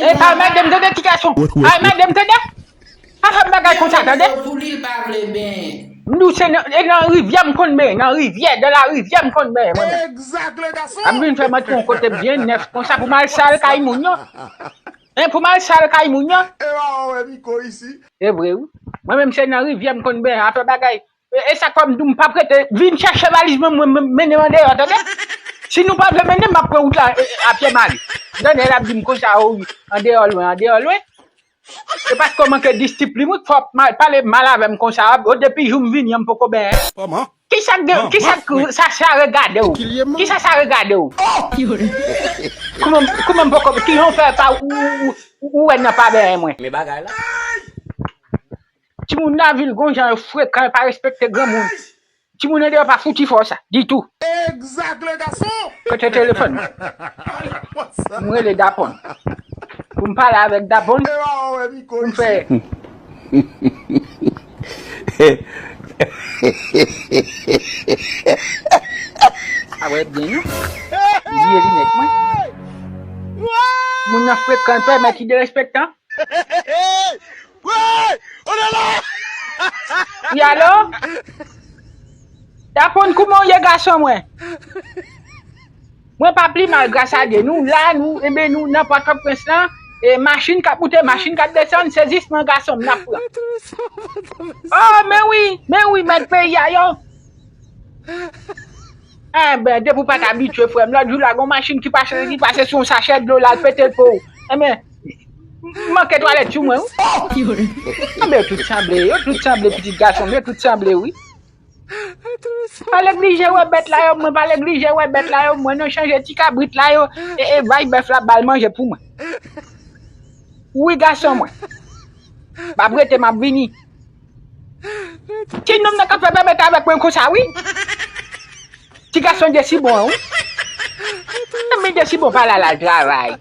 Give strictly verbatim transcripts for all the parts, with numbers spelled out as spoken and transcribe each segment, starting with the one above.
E pa anmède m tande ti gason. Pa anmède m tande. Pa fè m bagay konsa tande. Pou li l pa vle benyen. M di w se nan, e nan rivyè m konn benyen, nan rivyè, dans la rivière m konn benyen mwen menm. Egzak le gason. M ap vin fè m antre yon kote byen nèf konsa pou m al sal kay moun yo. Hein, pou m al sal kay moun yo. E pa wè Miko isi. E vre wi. Mwen menm se nan rivyè m konn benyen, afè bagay. E, e sa k fè m di w m p ap rete, vin chèche valiz mwen, mwen, mwen mennen m andeyò, tande? Si nou pa vle mennen m, m ap pran wout la, e, e, a pye male. Tande, l ap di m konsa, o wi, andeyò lwen, andeyò lwen. Se paske w manke disiplin wi, k fè w ap mal, pale mal avè m konsa, o depi jou m vini an m poko benyen. Kòman? Kisa k gen, kisa k, sa, sa regade w? Kisa sa regade w? Kouman, kouman m poko, kijan w fè pa, ou, ou, ou, ou wè nan pa benyen mwen? Men bagay la. Timoun lavil gon jan yo frekan, yo pa respekte granmoun. Timoun andeyò pa fouti fè w sa, ditou. Egzak le gason. Kote telefòn mwen? M rele Dapòn. Pou m pale avèk Dapòn. Pou m fè. A wè byen non. M bliye linèt mwen. Moun nan frekan, pèmèt li derespektan. Woy! Olala! Wi, alo? Dapòn, kouman w ye, gason mwen? Mwen pa pi mal, gras a Dye. Nou la, nou, enben, nou nan Pòtoprens lan. E machin k ap moute, machin k ap desann, sezisman gason m n ap pran. Oh, men wi, men wi, mèt peyi a yo. Enben, depi w pa t abitye, frè m, lòt jou la, gon machin ki pase, ki pase sou yon sachè dlo la, l pete l pou ou. Enben, m manke twalèt sou mwen, wi. Enben, yo tout sanble, yo tout sanble, pitit gason m, yo tout sanble, wi. Pa neglije wè bèt la yo, mwen pa neglije wè bèt la yo, mwen non chanje ti kabrit la yo, e, e bay bèf la ba l manje pou mwen. Wi, gason mwen. M ap rete, m ap vini. Ti nonm nan k ap fè bèbèt avèk mwen konsa, wi. Ti gason Jesibon an, wi. Men Jesibon pa la, l al travay.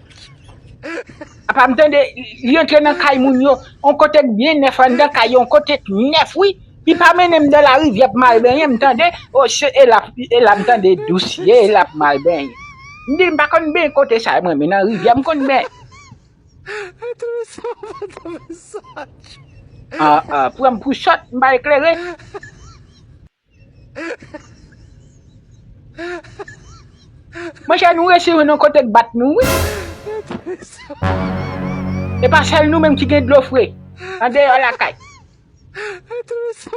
Apa m tande, li antre nan kay moun yo, on kote k byen nèf anndan kay yo, on kote k nèf, wi. Li pa mennen m dans la rivière pou m al benyen, m tande. O, se, e la, e la m tande dous ye, e la pou m al benyen. M di l, m pa konn benyen kote sa, mwen, men nan rivyè m konn benyen. Ah, ah, pran m pou sòt, m pa eklere. Monchè, nou resi jwenn yon kote k bat nou, wi. E pa sèl nou menm ki gen dlo fre andeyò lakay.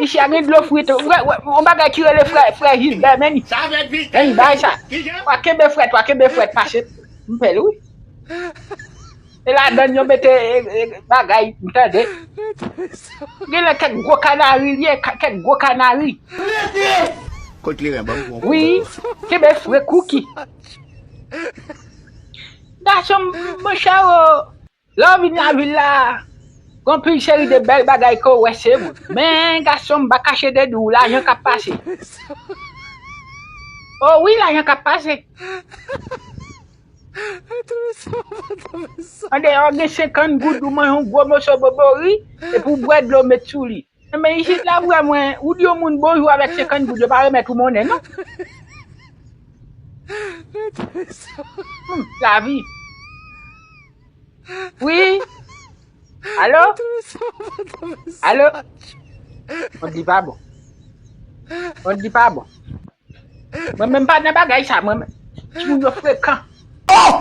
Isi a gen dlo fre tou. Wè, wè, yon bagay ki rele frè, frè Jilbè, men li. Men li bay sa. W a kenbe frèt, w a kenbe frèt, pase. M fè l, wi. E ladann yo mete, e, e, bagay, m tande. Genlè kèk gwo kanari l ye, ka-, kèk gwo kanari. Kot li ren, ban m pran. Wi, kenbe fre kouki. Gason m, monchè o, lè w vin lavil la, gon pil seri de bèl bagay ke w wè se moun. Men gason m, m pa kache de di w, lajan k ap pase. O wi, lajan k ap pase. Andeyò gen senkant goud, ou manje yon gwo moso bobori, epi w bwè dlo met sou li. Enben, isit la, vrè mwen, ou di yon moun bonjou avèk senkant goud, yo pa remèt ou monnen, non. Hmm, lavi. Wi. Alo? Alo? Mwen di pa bon. Mwen di pa bon. Mwen menm pa nan bagay sa, mwen menm. Timoun yo frekan. Oh!